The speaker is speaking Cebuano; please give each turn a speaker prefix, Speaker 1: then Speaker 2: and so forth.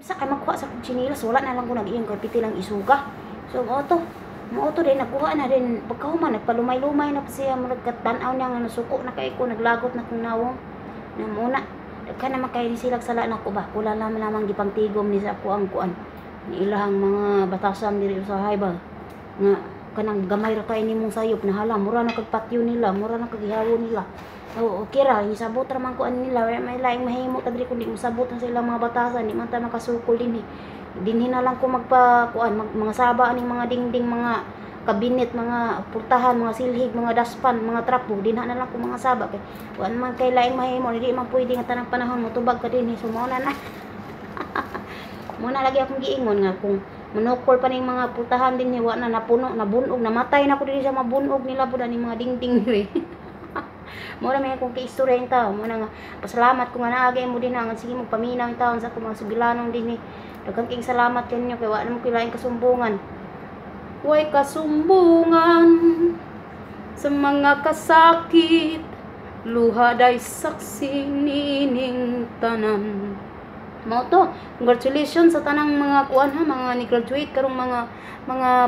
Speaker 1: Sa kay magkuha sa kong tsinelas, wala na lang ko nag-iyang kay piti lang isuga. So mao to. Mao to din nagkuha na din pagkahuman nagpalumay-lumay na pa siya, murag tan-aw niya nga nasuko na kay ko, naglagot na kong nawong. Na muna daghan naman kay ni silag sala nako ba. Kula lamang lamang gipangtigom ni sa ako ang kuan ni ilahang mga batasan diri usahay ba nga kanang gamay ra kay nimong sayop na hala, mura na kag patio nila, mura na kag ihawo nila. Oo, okay ra, isabot ra man ko ani nila, wala may laing mahimo ta diri kundi mosabot na sa ilang mga batasan, di man ta makasukol dinhi. Dinhi na lang ko magpa kuan mag, mga saba aning mga dingding, mga kabinet, mga purtahan, mga silhig, mga daspan, mga trapo, dinha na lang ko mga saba kay kuan man kay laing mahimo, di man pwede nga tanang panahon motubag ka dinhi, so mao na na. Mao na lagi akong giingon nga kung monokol pa ning mga purtahan dinhi, wa na napuno, nabunog, namatay na ko dinhi sa mabunog nila pud aning mga dingding diri. Mao na may akong kaistorya yung tao. Mao na nga, pasalamat ko nga naagay mo din nga sige mo paminaw yung taon sa akong mga sugilanong din eh. Daghang king salamat kanyo kay wa na mo kilaing kasumbungan. Way kasumbungan sa mga kasakit, luha day saksi nining tanan. Mao to. Congratulations sa tanang mga kuan ha, mga ni graduate karong mga mga